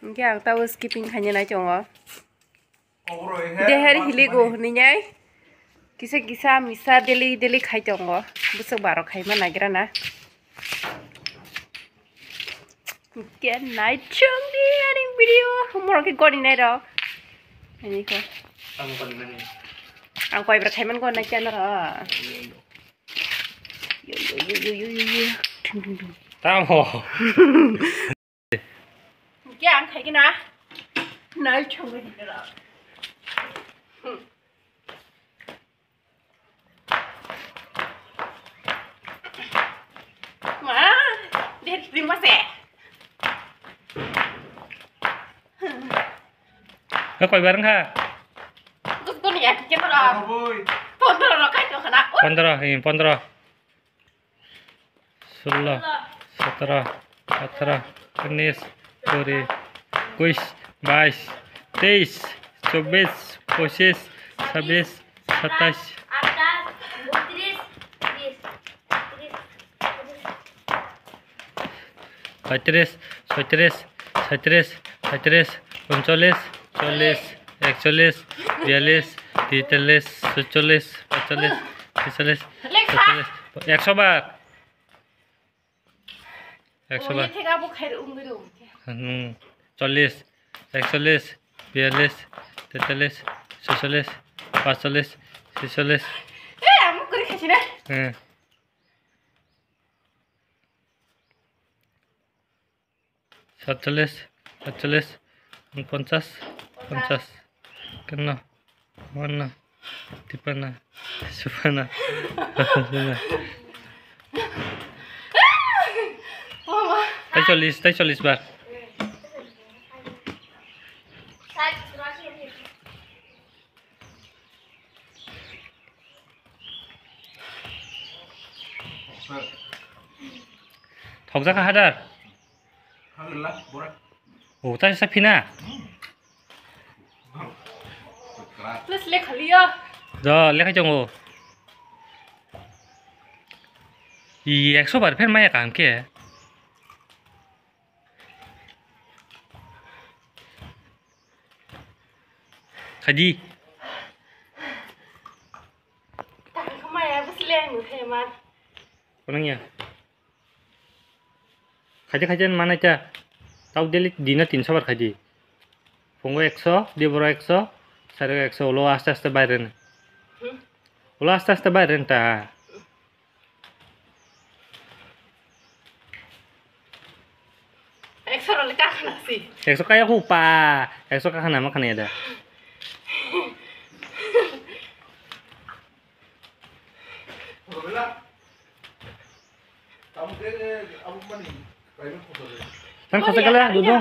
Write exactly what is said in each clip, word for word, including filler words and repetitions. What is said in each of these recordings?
Hwnkhe ang tabo skipping khaina nai tongo. Deher hiligo hwnwi nai. Kisa kisa misa daily daily khai tongo. Bwswk baro khaima nagira na. Hwnkhe nai chwng di ani video. Morok khe goni nai rok. Ani ko. Ang goni nani. Ang koi bra khaiman goni nai channel ro. Yo, yo, yo. Thung, thung, thung. Tamo. Hwnkhe ang khaigena nai chongwi hwnwi rw. Ma, der kiri mase. He koi bar wngkha? Gus gun ya kike mara. Pondro ro kai to khana. Pondro, he pondro. Sullo, sotro, atro, unis, kuri, ekush, bais, teis, chobis, pochis, sabis, satais, paitris, soitris, saitris, paitris, uncholis, cholis, ekcholis, bialis, titalis, sucholis, pacholis, chicholis, socholis, ekso bar. Ekso bar. Cholis, ekcholis, bialis, tetalis, sucholis, pacholis, chicholis. Satcholis, atcholis, unponchas, ponchas, ekanno, bawanno, tipanno, chuppanno, papanno. Taicholis, taicholis bar. Thokjak kha hadar. O ta sa phina. Plus lekha liya. Do lekha chongo. I ekso bar pher maya kaham khe. Khaidi. Kaham khe maya bwsle ang nukhe ma. Konongya. Khaidi khaidi manai ta. Tau daily dina tinso bar khaidi. Phungo ekso, diboro ekso, saro ekso, ulo aste aste baireni. Hmm. Ulo aste aste baireni ta. Ekso rok le kakhna si. Ekso kaya hu pa. Ekso kakhna ma khna ya da. Tang khosok kala dudu.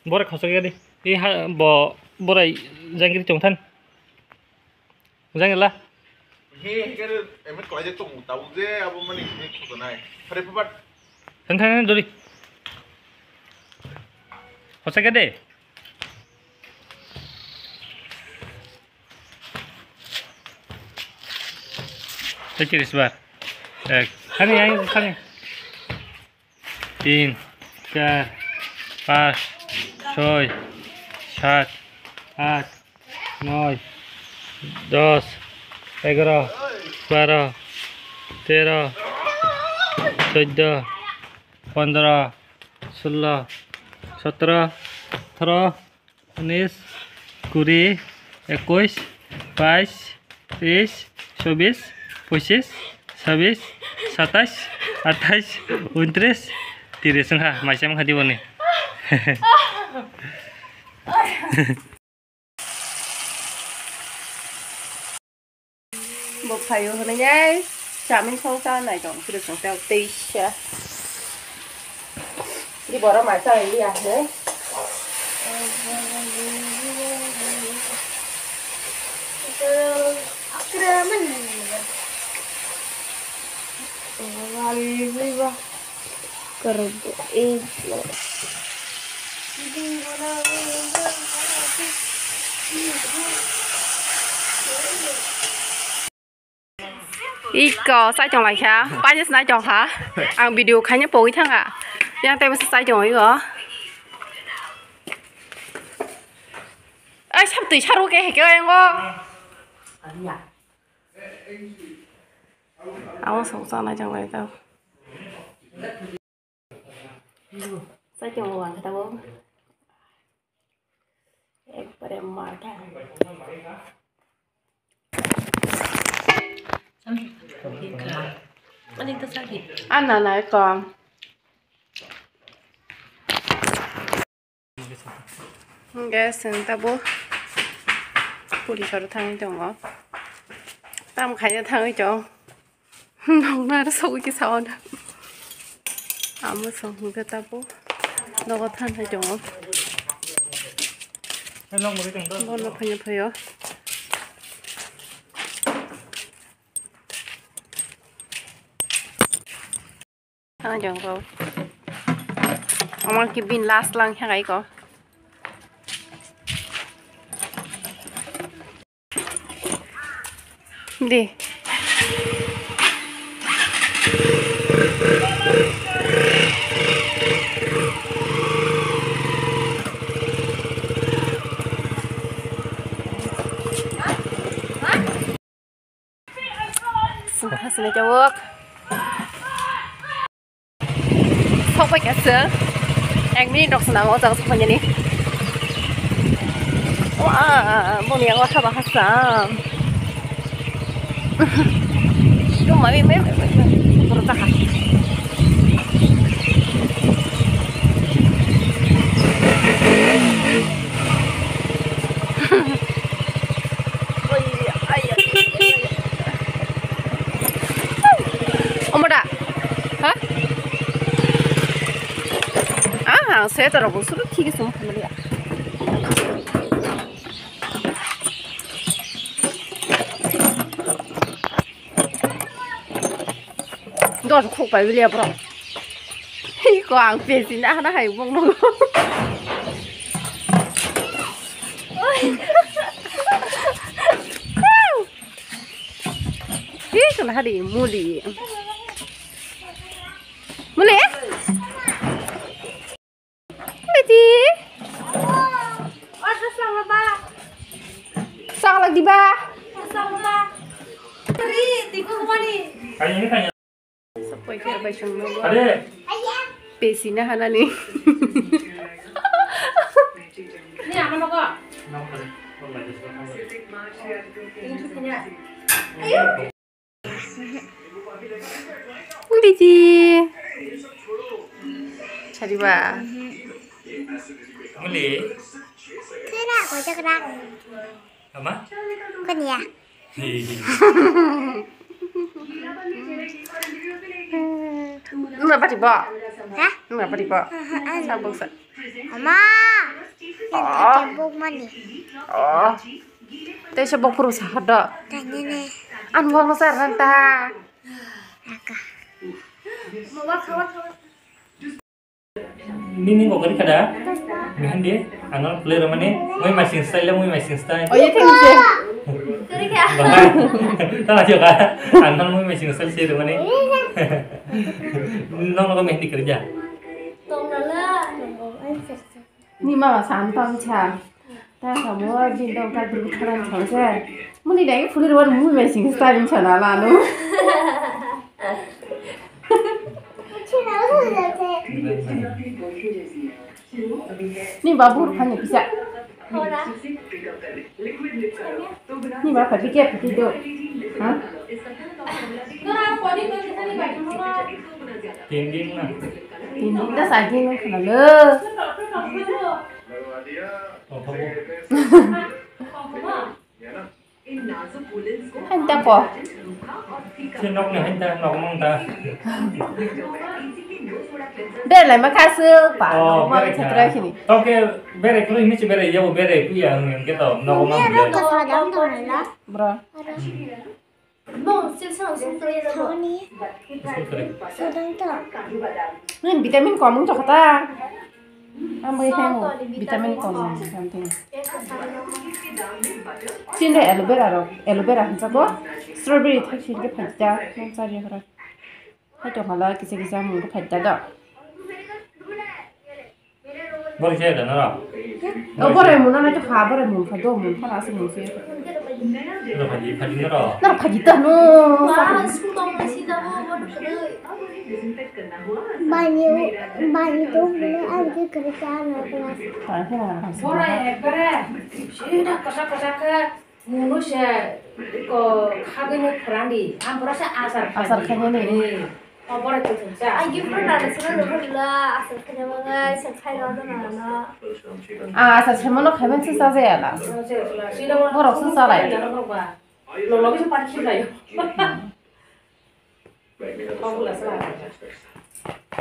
Bore khosok ya di. I ha bo borai jangiri chong than. Jang la. He he kare emet kwlai je tong tabuk je abo mani he khoto nai. Phare phapat. Thang thang dori. Hosa gede. Teki risbar. Ek. Hani hani hani. Tin, char, panch, choi, sat, at, noi, dos, egaro, baro, tero, choddo, pondro, sullo, sotro, atharo, unis, kuri, ekush, bais, teis, chobis, pochis, sabis, satais, atais, untris, tiris wngkha, maisa wngkha diboni. Bo phaio hwnwi nai chami song cha nai tong phuru song tei teisa. Di boro mai cha ya he. Karbo e. Iko sai tong lai kha, paisa nai tong kha. Ang video khaina pogwi thang kha. Yang tei bwsa sai tong iko. Ai, sab twi saro ke heke oyango. Amo sok chanai chang lai tao. Sai tong wang tao. Ekbare mar kha. Ani ta sagi. Ana na ko. Hingke chwng tabuk police oro thangwi tongo. Tamo khaina thangwi tongo. Nokna aro sogwi kisa ono. Amo song hingke tabuk nogo thanai tongo. Bono phaiya phaio. Ano jong ko. Amal ki bin last lang ha kai ko. Di. Sini tabuk. Sok pai kha se. Ek minute rok se nango o jaga sok painani. Wa, boni yago thaba kha sam. Tum mami me me me me. Pura taka. Omo da? Ha? Ah, sweater rok bo suru thik se wng phaimani ya. Dos khuk pai bili abro. Hi ko ang pesi na hana hai bong bong. Hi ko na hari muli. Muli? Beti. Saklak diba? Sapoi khe bai songno. Pesi na hanani. Biji. Sariba. Muli. Kira ko cakra. Ama? Kania. Nuna pati bo. Ha? Nuna pati bo. Sabuk sa. Ama. Oh. Yang bok mani. Oh. Tei se bok phuru sa hado. Tanya ne. An wang sa ran ta. Aka. Nini kok kari kada? Mihandi, ano play romani, mui masing style, mui masing style. Oh, iya, thank you, sir. Bahai, tama juga. Ano mui masing style sih romani. Nong nong mihandi kerja. Ni mama santam cha. Ta samo bindong ta dulu kharan chang se. Muni dai phuli ro mui masing style chana lanu. Ni babu phani kisa. Ni ba pha dike pha do. Ha? Tinding na. Tinding da sagin khana lo. Oh, pha bo. Hanta ko. Se nok ni hanta nok mang ta. Belai ma kha su pa. Oh, ma belai kha. Chatra khini. Toke belai kru ni se belai yau belai ku ya ngi ke to nok mang. Ni ano ko sa dang to na. Bro. Soni. Sodang to. Ni vitamin kom wng tokha ta. Ang bai khe mo vitamin kom something. Chini aloe vera rok, aloe vera hinsa ko strawberry thak sin ke phaita, nang chari hora. Hai to hala kisa kisa mung ko phaita do. Bori se da naro. O bori mun na to kha, bori mun kha do mun kha na se mun se. Naro phaji phaji naro. Naro phaji ta no. Wah, sudong na sida bo bo. Bani bani to mun ang ke kare ta na class. Bora ekbare sida kasa kasa kha. Munu se ko khagwi no phrandi, ang pura se asar Asar khainani. Khainani. Eh, o pore kuthum cha. Ai gifro na se no bhagla asar khaina mangai se khai ro na na. Ah, asar se mono khaiman se sa jaya la. O se la, sida mo Borok se salai. Lo lo se parkhi lai.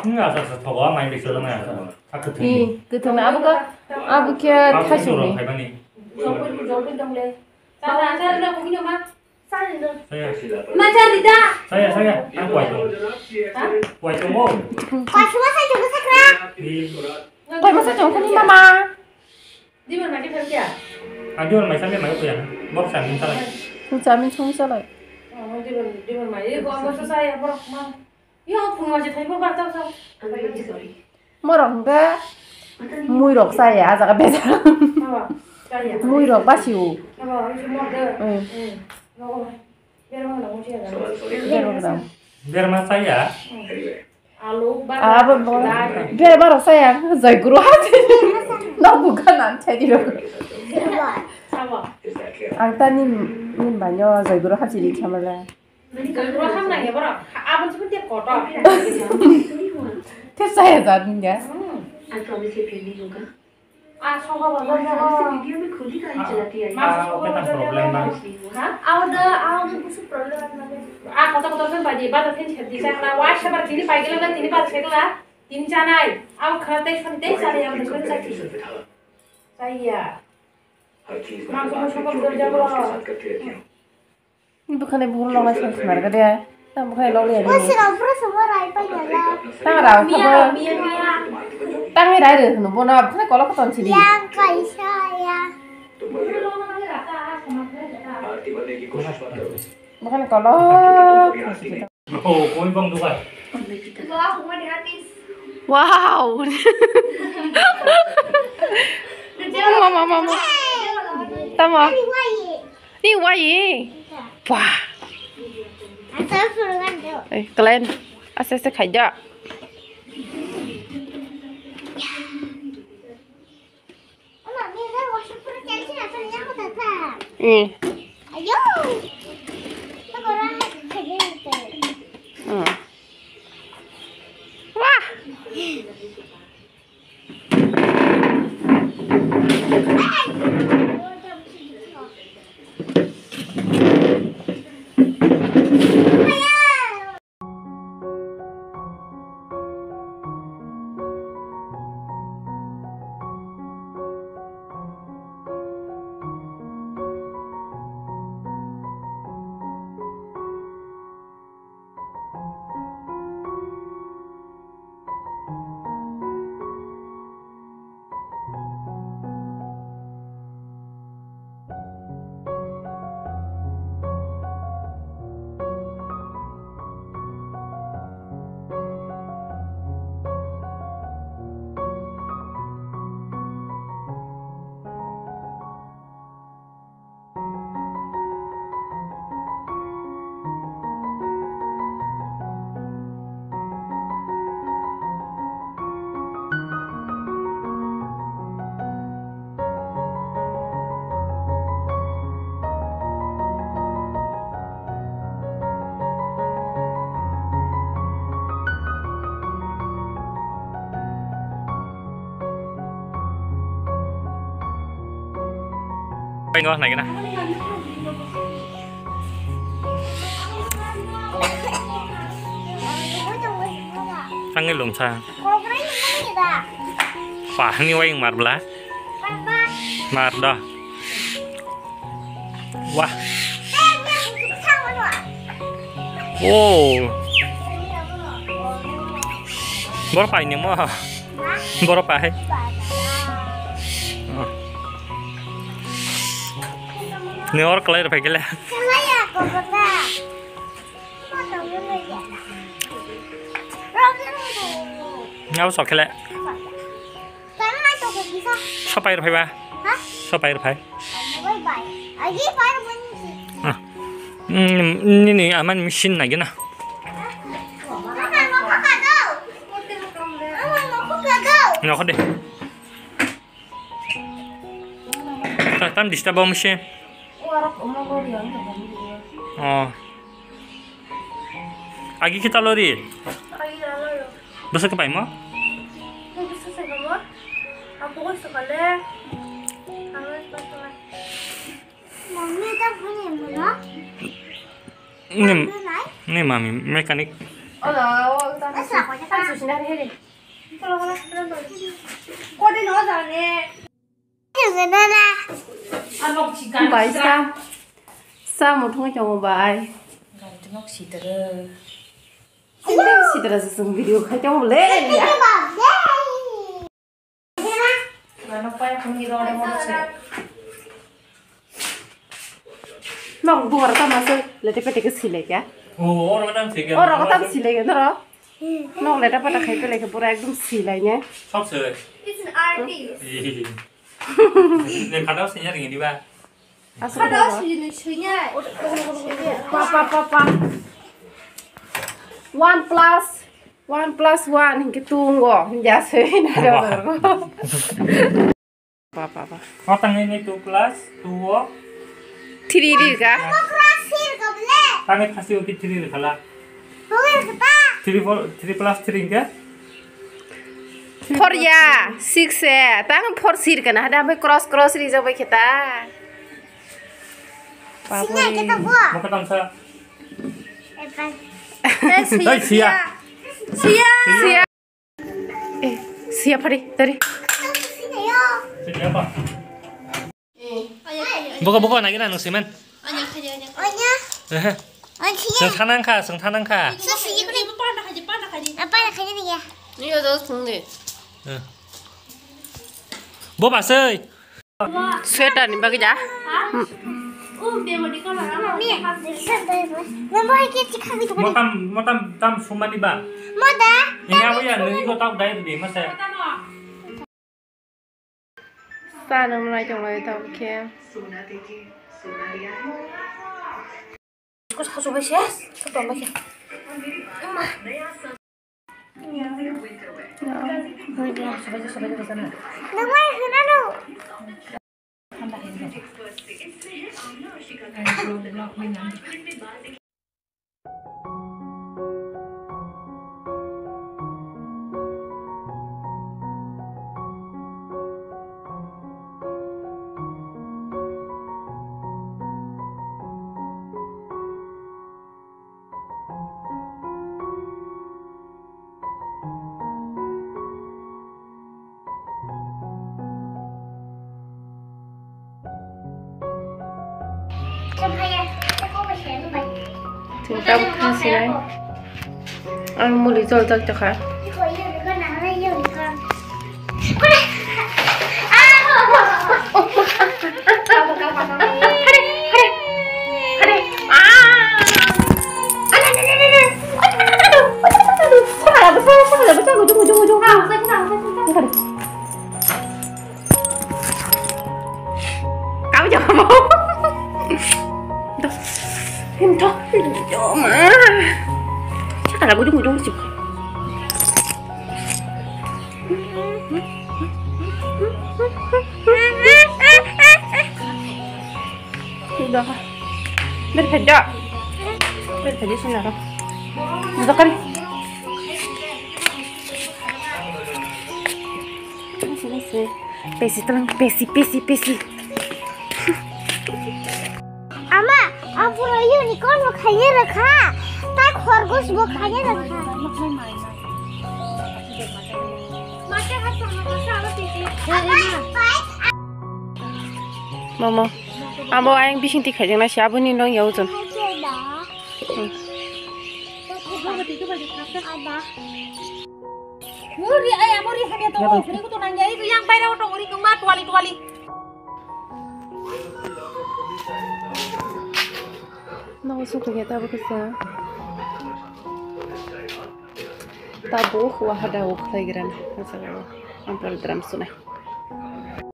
Ni asa sa thogo, mai bai solo mai asa. Aku Ni, tuni. Kuthum abo ka, abo khe Aku thaisu tuni ni. Rong khaibani. Jolpin, jolpin dong le. Tara, tara, na, kumi no ma. Saya. Ma, tara, rida. Saya, saya. Aku kuai tong. Ha? Kuai tong, oh. Kuai semua saya juga sakra. Di. Kuai masa jong kuni mama. Dibar mai khe phaikya? Ang dibar mai chale mai kuya. Bok sa min chalai. Sung cha min sung chalai. Oh, dibar, dibar mai. Ego ang bosa saya borok ma. Yo phung ma je thai bo ba ta sa. Morok hwnkhe muirok chaya, ah jaga bejak. Haba, chaya. Muirok basio. Haba, ang se mor de. Mm. Mm. No. Berma na mo chaya. Berma na. Berma chaya? Mm. Abo bo bera baro saya joy guru haji. No bukan an chai diro. Ang tani min banyo joy guru haji di chamala. Te saya jadin ya. Ah, kota kota kan baji, bajar kan sedi sakla, wah sabar tini pagi lagi tini bajar sakla, tini janai, au khatai khatai janai au khatai sakla. Saya. Mangsa mangsa kau kerja kau. Bukhani bukhul longai song khnar gede. Tang bukhani log ya. Wah, sira pura semua rai pa ya la. Tang rau khabo. Mia, mia, mia. Tang rai re hunu bona bukhani kolok ton sidi. Yang kaisa ya. Bukhani kolok. Oh, koi bang duka. Wow. Mama, mama. Tama. Ni wai. Wah. Eh, kalian ase ase khaja. Hmm. Hmm. Wah. Paino naikena. Tangwi lungsa. Pahangni wayung marbla. Mar do. Wah. Oh. Bor pai ni mo. Bor pai. Oh. Ni or kalai pai gele. Ngau sok kele. Sopai rw phai ba? Ha? Sopai rw phai. Bye bye. Agi pai rw phai. Ah. Hmm, nini aman machine nai gana. Mama, mama, kado. Mama, mama, kado. Nokho de. Ta-, tam disturb om se. Oh. Agi kita lori. Bwswk kwbaimo? Ni, ni mami mechanic. Bai sa, sa muthungwi tongo bai. Sindang sitra se chwng video khai tongo le. Nok duar tamo se lete pete ke silai kya? Oh, oro tam silai kya. Oro tam silai kya, noro? Nok leta pata khai pele ke pura ekdom silai ne. Sok se. It's an artist. Ih. Le khata se nyar ngini ba. Asal khata se ni senya. Pa, pa, pa, pa. One plus, one plus one hingke two ngo. Hingke asal ni ada. Ba, ba, ba. O tangwi ni two plus two o. Three ri ga. Tangwi khasi o ki three ri khala. Three four, three plus three ga. Four ya, six e. Tang four sir kana hada bai cross cross ri jabai kheta. Babu. Maka tangsa. Siya. Siya. Siya. Eh, siya pari, tari. Buka, buka, nagi na nung siman. Ehe. Seng thanang kha, seng thanang kha. Ni yo dos thung de. Eh. Bo basai. Sweater ni bagwi da? Motam, motam tam sumani ba? Ini apa ya? Ini kau tahu dai di masa? Sana mulai tong lai tong ke. Kos hasu bai ses, kos tong bai ses. Chwng tabuk thang sinai. Ang muli jol jol tokha. Kau jawab mau. Dah. Him toh. Jawab mah. Cakap lagu ujung-ujung sih. Udah. Berpeda. Berpeda sih nara. Udah kan. Pesi, pesi, pesi, pesi. Ama, ang pura unicorn bo khaina rwkha. Tai khorgos bo khaina rwkha. Mama, abo ayang bising ti khaijak nai si aboni nong ya ojon. Hmm. Muri, ay, amo ri hamya to, ri ko to nang ya, itu yang bayar auto ri kema tuali tuali. Mau suka ya tabu kesa. Tabu wahada wah lagi ran, masa ampal drum sunai.